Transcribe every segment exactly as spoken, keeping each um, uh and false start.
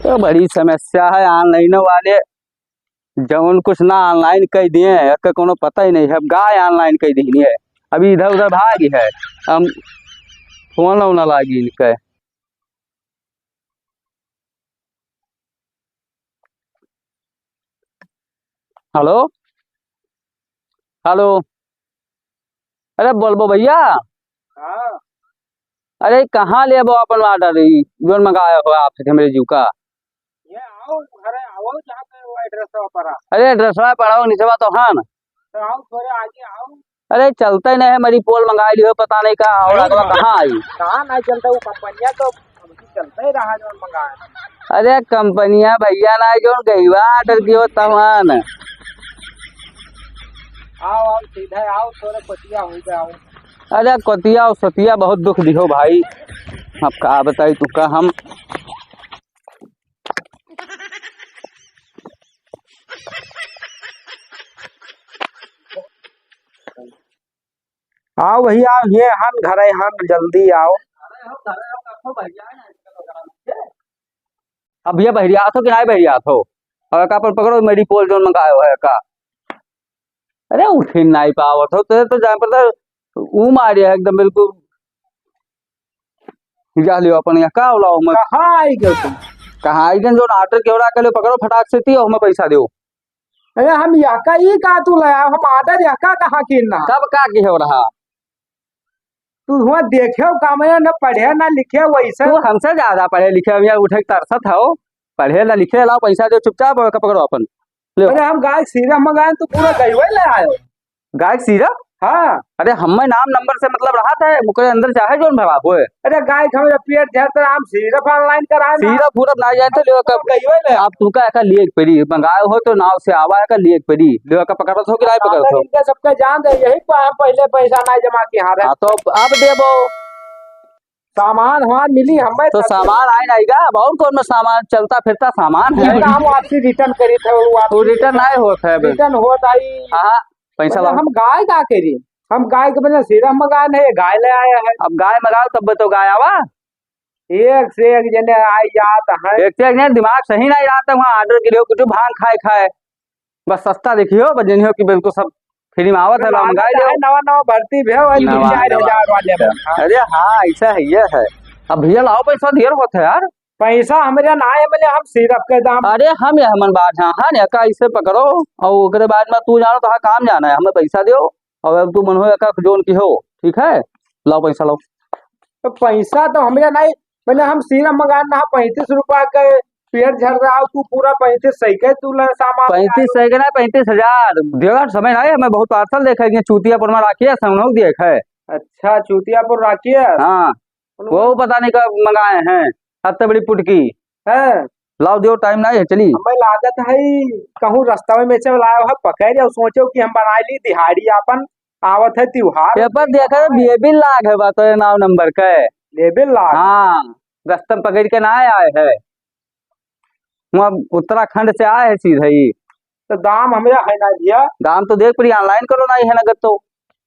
तो बड़ी समस्या है online वाले, जौन कुछ ना online कइ दिए, एकर कोनो पता ही नहीं है। अब गाय online कइ दिहनी है, अभी इधर उधर भागी है, हम फोन ना लागी इनके। हेलो, हेलो, अरे बोलबो भैया। हाँ। अरे कहाँ लेबो अपन order, ई जौन मंगाए हो आप से हमरे जीव का? ये आओ, घरे आओ, जहाँ पे वो address पर आ। अरे address पर आओ, निचवा तो हन। तो आओ, थोड़े आगे आओ। अरे चलते नहीं है, मेरी पोल मंगाई लियो, पता नहीं का, और अगवा कहाँ आई? कहाँ नहीं चलता, वो कंपनिया तो अभी चलते ही रहा जो मंगाए। अरे कंपनिया भैया ना, जो गईवा order कियो तवन। आओ, आओ, सीधा आओ, थोड़े पतिया हो जाओ। अरे कोतिया और सतिया बहुत दुख दिहो भाई, अब का बताई तू का हम। आओ भैया, ये हन घरे हन, जल्दी आओ। अब भैया बहरियात हो कि नाहीं बहरियात हो? और का पर पकड़ो मेरी पोल जोन मंगायो है का? अरे उठिन नाहीं पावत हो, तेरे तो जान पड़ता, ऊ मारे है एकदम बिल्कुल। जा लियो अपन यहाँ का लाओ मैं। कहाँ आई गए तुम? कहाँ आई गए? जोन order केवड़ा के लियो, पकड़ो फटाक से ती और हमें पैसा दियो। अरे हम यहाँ का ही का तू लाया, हम order यहाँ का कहाँ किन्ना? तब का केवड़ा? तू हुआ देखे हो काम है, ना पढ़े ना लिखे, वैसे तू हमसे ज्यादा पढ़े लिखे, हम यहाँ उठे तरसत हो, पढ़े ना लिखे, लाओ पैसा दो चुपचाप और पकड़ो अपन। ले। अरे हम गाय के syrup मंगाए, तू पूरा गईवा ले आयो। गाय के syrup? हाँ। अरे हमें नाम नंबर से मतलब रहत है, ओकरे अंदर चाहे जोन भरा होए। अरे गाय के हमरा पेट झरत रहा, हम syrup online कराए ना। Syrup उरप ना जाए तो ले ओकर। गईवा ले। अब तू का एका लिए के पड़ी, मंगाए हो तो नाव से आवा है का लिए के पड़ी, ले ओकर पकड़त हो कि नाहीं पकड़त हो? इनका सबका जान दे, यही पर हम पहले पैसा नाहीं जमा किया रहे। हाँ, तो अब देबो। सामान हमार मिली हमें तो तब। सामान आए नाहीं का, अब और कौन में सामान चलता फिरता सामान है। इनका हम वापसी return करी थे, वो वापसी तू return नाहीं होत है अबे। Return होत आई। हाँ, पैसा मतलब लाओ। हम गाय का करी, हम गाय के बदले syrup मंगाए नहीं, गाय ले आया है। अब गाय मंगाओ तब तो गाय आवा। एक से एक जने आई जात है। एक से एक जने दिमाग सही नाहीं रहत है, वहाँ order के लिए कुछ भांग खाए खाए। बस सस्ता देखियो, बस जनियो कि बिल्कुल सब free में आवत है, अरे ला मंगाई लागत है, लियो। नवा नवा भर्ती भी है, वही नवा तीन चार हजार नवा। वाले में। हाँ। अरे हाँ, ऐसा है, ये है। अब भैया लाओ पैसा, देर होत है यार। पैसा हमरे ना है, बोले हम syrup के दाम। अरे हम ये हमन बात, हाँ, हाँ, एका ऐसे पकड़ो और ओकरे बाद में तू जानो तो हाँ काम जाना है, हमें पैसा दियो और अब तू मन हो एका जोन की हो, ठीक है, लाओ पैसा लाओ। तो पैसा तो हमरे नहीं, मैंने हम syrup मंगाना है पैंतीस रुपया के, पेट झर रहा हो तू, पूरा पैंतीस सही के तू ले सामान पैंतीस सही के ना, पैंतीस हजार। देवर समय नहीं, हमें बहुत parcel देखे कि चूतियापुर में राखी है, समनोक दिए है। अच्छा, चूतियापुर राखी है? हाँ, उनको वो पता नहीं कब मंगाए हैं, अत्ते बड़ी पुटकी। हैं? लाओ दियो, time नहीं है, चली। हमें लागत है कहूँ रास्ता में बेचे वाला आयो है, पकड़ और सोचो कि हम बनाए ली दिहाड़ी आपन, आवत है त्योहार। पेपर देखा है, ये भी लाग है बात है नाव नंबर का है। ये भी लाग। हाँ, रास्ता में पकड़ के ना आए है, वहाँ उत्तराखंड से आए है सीधे ही। तो दाम हमरा है ना भैया। दाम तो देख पड़ी, online करो, नहीं है नगद तो।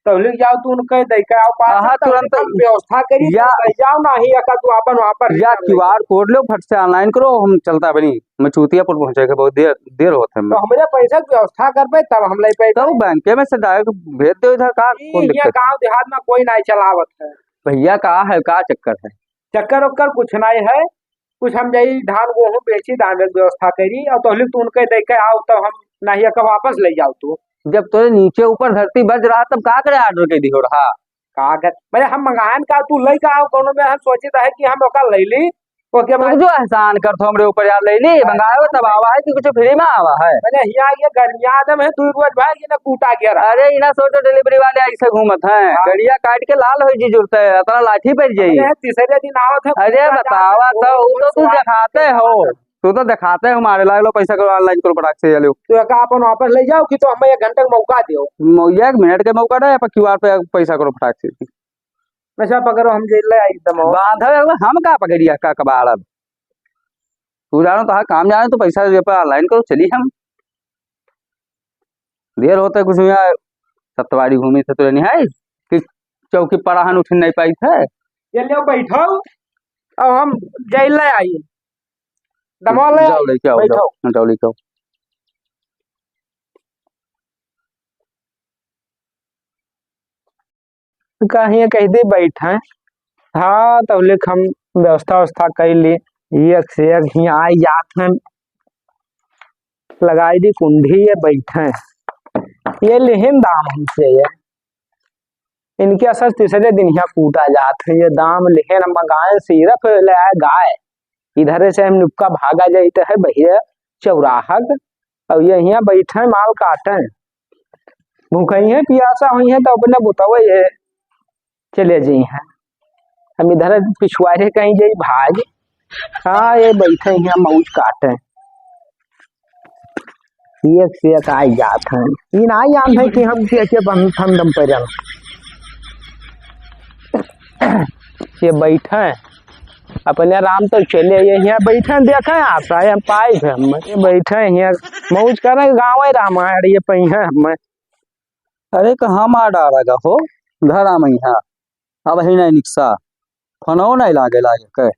तो ले जाओ, तू उनके दे के आओ पास, हाँ, तो तुरंत हम व्यवस्था करी, या तो ले जाओ, नहीं है का तू अपन वहाँ पर या return ले। QR code लो, फट से online करो, हम चलता बनी, मैं चूतियापुर पहुँचे के बहुत देर, देर होत है। तो हमरे पैसा की व्यवस्था करबे, तब हम ले पाए। तो बैंक में से direct भेज दो इधर का, ई कौन यहाँ दिक्कत? गाँव देहात में कोई नहीं चलावत है। भैया, का है, का चक्कर है? चक्कर उक्कर कुछ नहीं है, कुछ हम जाई धान गोहूँ बेची, धान के व्यवस्था करी, और तोहली तू उनके दे के आओ, तब हम नहीं है का वापस ले जाओ तू। जब तोरे नीचे ऊपर धरती बज रहा, तब का करे order के दिहो रहा? का कर, मैंने हम मंगायन का तू ले के आओ, कोनो में हम सोचित है कि हम ओका ले ली, ओके तू बाद जो एहसान कर थो हमरे ऊपर यार, ले ली, मंगायो तब आवा है कि कुछ free में आवा है? मैंने हिया ये गर्मिया आदम है, तू रोज भाई ये ना कूटा गया रहा। अरे इना सोचो delivery वाले ऐसे घूमत हैं, हाँ। गड़िया काट के लाल हो जी जुड़ते हैं, अतना लाठी पर जाई। अरे तीसरे दिन आवत है, अरे पूरा बतावा जाके तो, वो तो तू स्वाद देखाते हो। तू तो देखाते हो, मारे लागलो, पैसा करो, online करो, फटाक से ले लो। तो एका अपन वापस ले जाओ कि तो हमें एक घंटा का मौका दियो। मौ-, एक मिनट के मौका दे, अपन QR पे पैसा करो फटाक से। अच्छा, पकड़ो, हम जेल ले आई एकदम। बांधो, हम का पकड़िया, का कबाड़ अब? तू जानो तो हाँ, काम जाने तो पैसा ये पर online करो, चली हम। देर होता है कुछ यहाँ सतवारी घूमी थे तो नहीं है कि चौकी पड़ा हन उठ नहीं पाई थे। ये ले बैठो, अब हम जाई ले आई। दमा ले जाओ, आई, लेके आओ, बैठो। जाओ, जाओ, लेके आओ। कहीं कह दे बैठे। हाँ, तब ले हम व्यवस्था, व्यवस्था कर ली। एक से एक हियाँ आई जात हैं, लगाई दी कुंडी, ये बैठे। ये लिहिन दाम हमसे, ये इनके असर तीसरे दिन हियाँ कूटा जात है। ये दाम लिहिन, हम मंगाए सिर्फ ले आए गाय, इधरे से हम नुक्का भागा जाइत है भैया चौराहा क, और ये हियाँ बैठे माल काटे। भूखइहें पियासा होइहें तो अपने बुतवे ये चले जइहें। हम इधर पिछुआरे कहीं जाई भाग। हाँ, ये बैठे हियाँ मौज काटे। एक से एक आई जात हैं। ई ना जान है कि हम के, के बन फंदम पर जाना। ये बैठे अपने आराम तो चले, ये हियाँ बैठे, देखे आशा, ये पाई है हम। ये बैठे हियाँ मौज करे, गाँव रामायण ये पही है हम। अरे, कहाँ मार डारा गा हो? घर आ मैया। अब ही नहीं निकसा। फोनो नहीं लागे, लागे के।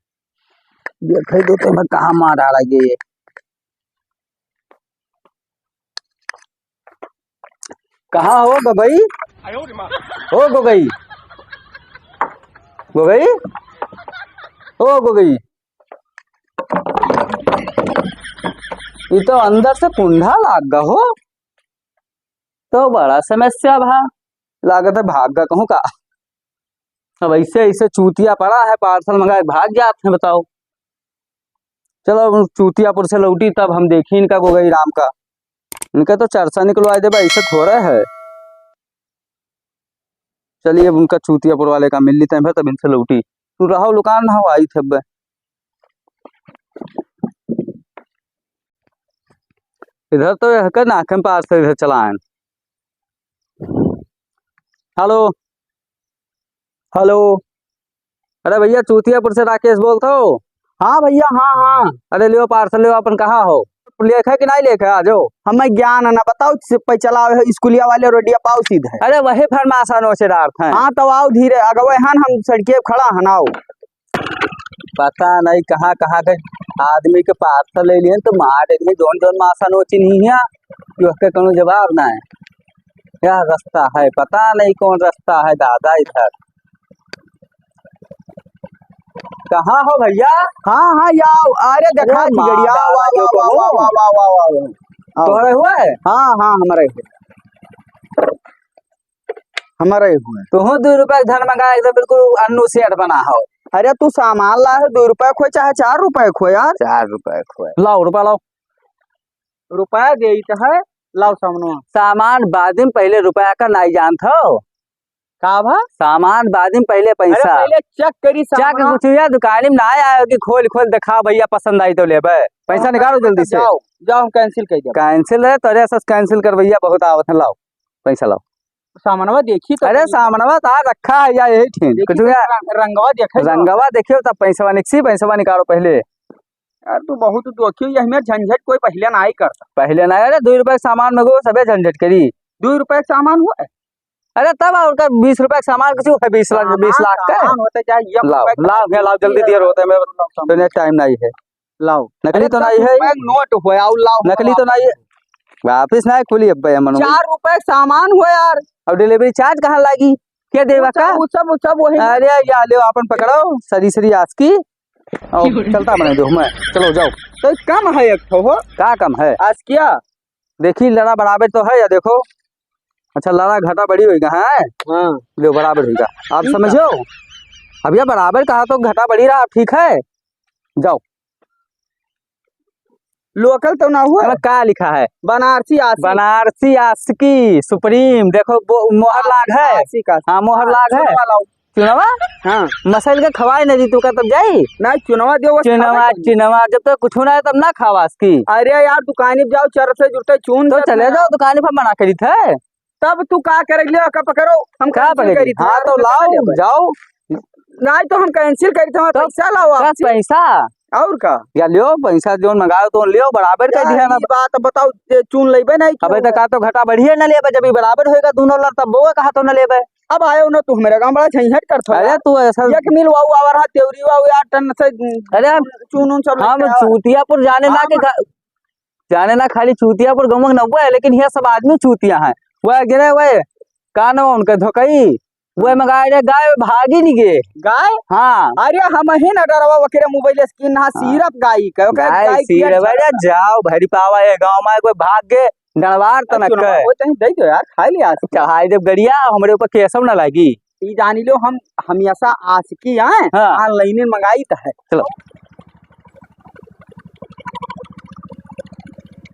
देखे दो तो मैं कहाँ मार डारा गे। कहाँ हो गगई? हो गगई? गगई? ओ गगई। ये तो अंदर से कुंडा लाग गा हो। तो बड़ा समस्या भा, लागत है भाग गा कहूँ का। अब ऐसे, ऐसे चूतिया पड़ा है, parcel मंगा के भाग जात हैं, बताओ। चलो, अब चूतियापुर से लौटी तब हम देखी इनका गगई राम का। इनका तो चर्चा निकलवा देबा, ऐसे थोड़ा है। चलिए, अब उनका चूतियापुर वाले का मिल लेते हैं, तब इनसे लौटी। तू रहो दुकान, ना हो आई थे अब। इधर तो यह कर नाखन पार से इधर चलाएं। हेलो, हेलो, अरे भैया, चूतियापुर से राकेश बोलत हो? हाँ भैया, हाँ, हाँ। अरे लियो parcel लियो, अपन कहाँ हो? लेखे कि नहीं लेखे, आ जाओ। हमें ज्ञान है ना, बताओ, सिपाही चलावे है, स्कूलिया वाले रोडिया पाओ सीधे। अरे वही फरमाशा नोचे डारत हैं। हाँ, तो आओ धीरे, अगवे हन, हम सड़किए खड़ा हन, आओ। पता नहीं कहाँ कहाँ के आदमी के parcel ले लिहन, तो मार देलिहन, जौन जौन मासा नोचिन हिया, कि ओके कोनो जवाब ना है। यह रास्ता है, पता नहीं कौन रास्ता है दादा इधर। कहाँ हो भैया? हाँ, हाँ, आओ। अरे देखा अरे थी गड़िया, माँ, वाह, वाह, वाह, वाह, वाह, वाह, वाह, वाह, वाह। आओ। तोहरे हुआ है? हाँ, हाँ, हमारे हुआ। हमारे हुआ है। तोहू दो रुपया के धन मंगा, एकदम बिल्कुल अन्नू सेठ बना हो। अरे तू सामान ला है, दो रुपया खोए चाहे चार रुपया खोए यार। चार रुपया खोए। लाओ रुपया लाओ। रुपया देइत है, लाओ सामनवा। सामान बाद में, पहले रुपया का नाई जानत हो। का भा? सामान बाद में, पहले अरे पैसा। पहले check करी check सामनवा। कुछ यार दुकान में ना आया कि खोल खोल दिखा भैया, पसंद आई तो लेबे। पैसा हाँ, निकालो तो जल्दी से। जाओ, जाओ, हम cancel कर देब। Cancel है, तोरे से cancel कर भैया, बहुत आवत है, लाओ पैसा लाओ। सामनवा देखी तो अरे सही। सामनवा तो आ रखा है यार, यही ठेन। देखी कुछ तो यार रंग-, रंगवा देखे तो। रंगवा देखियो तब पैसवा निकसी, पैसवा निकालो पहले। यार तू बहुत दुखी है, हमें झंझट कोई पहले ना ही करता। पहले ना, अरे दो रुपया के सामान में को सबे झंझट करी। दो रुपया के सामान हुआ है? अरे तब और का बीस रुपया के सामान कुछ है, बीस लाख, सामान, बीस लाख का है। सामान होता क्या, ये लाओ, रुपया का लाओ, लाओ, जल्दी दिया होता है, मैं लाओ सामान। तो नहीं, time नहीं है। लाओ। नकली अरे तो दस नहीं है। रुपया नोट हुआ, आओ लाओ, नकली तो नहीं है। वापिस ना खुली अब भाई, हम चार रुपया के सामान हुआ यार। अब delivery charge कहाँ लागी? क्या देवा वो सब, का? वो सब, वो सब वही। अरे या ले, अपन पकड़ो, सरी सरी आसकी। और चलता बने दो मैं, चलो जाओ। तो कम है एक ठो हो। का कम है? आसकिया। देखी लड़ा बराबर तो है या देखो। अच्छा, लड़ा घटा बढ़ी होइगा, हैं? हाँ। लो, बराबर होइगा। आप ठीक है। समझो? अब ये बराबर कहा तो घटा बढ़ी रहा, ठीक है? जाओ। Local तो ना हुआ? अरे, का लिखा है? बनारसी आशिक। बनारसी आशिकी Supreme। देखो, वो मोहर लाग है। आशिक, आशिक। हाँ, मोहर लाग है। चुनवा लाओ। चुनवा? हाँ। मसैल के खवाए नहीं तू का तब जाई? ना, चुनवा दियो, बस चुनवा, खावे के। चुनवा, जब तक कुछ ना है तब ना खावा आशिकी। अरे यार, दुकानी पे जाओ, चर से जुड़ते चून तो दे चले अपना। जाओ, दुकानी पर मना करी थे। तब तू का करे लियो, का पकड़ो, हम का cancel पकड़ी? करी थे हाँ, यार, तो हम लाओ, cancel करी। जाओ। नहीं तो हम cancel करी थे, तो पैसा लाओ का आप। पैसा? और का? या लियो, पैसा जोन मंगाओ तो लियो, बराबर कर यार, दिया ना। ई बात बताओ, ये चून लेबे नहीं अबे क्यों? तो का तो घटा बढ़िया ना लेबे, जब ई बराबर होएगा दोनों ला, तब वो कहा तो ना लेबे। अब आयो ना तू हमरे गाँव, बड़ा झंझट करत हो अरे यार। तू ऐसा एक मिल वाऊ आवर हा, तेवरी वाऊ यार, टन से अरे हम चून उन सब हम लेके आवा। चूतियापुर जाने ना हम के खा-, जाने ना खाली चूतियापुर गाँव में नब्बे है, लेकिन ये सब आदमी चूतिया है। वह गिरे वह का नाम उनका धोकई, वह मंगाए रे गाय भागी नहीं गे। गाय? हाँ। अरे हम ही ना डरवा वकरे मोबाइल स्क्रीन ना हाँ। सिर्फ गाय का, ओकर गाय गाय सिर्फ, अरे जाओ भरी पावा ये गाँव में कोई भाग गे गणवार तनक चुनाव के। वो चाहे दे दो यार, खा लिया आज। चढ़ाई देव गड़िया, हमरे ऊपर केसव ना लागी। ई जानी लो, हम हमेशा आशिकी आए, हाँ। ऑनलाइन मंगाई त है। चलो।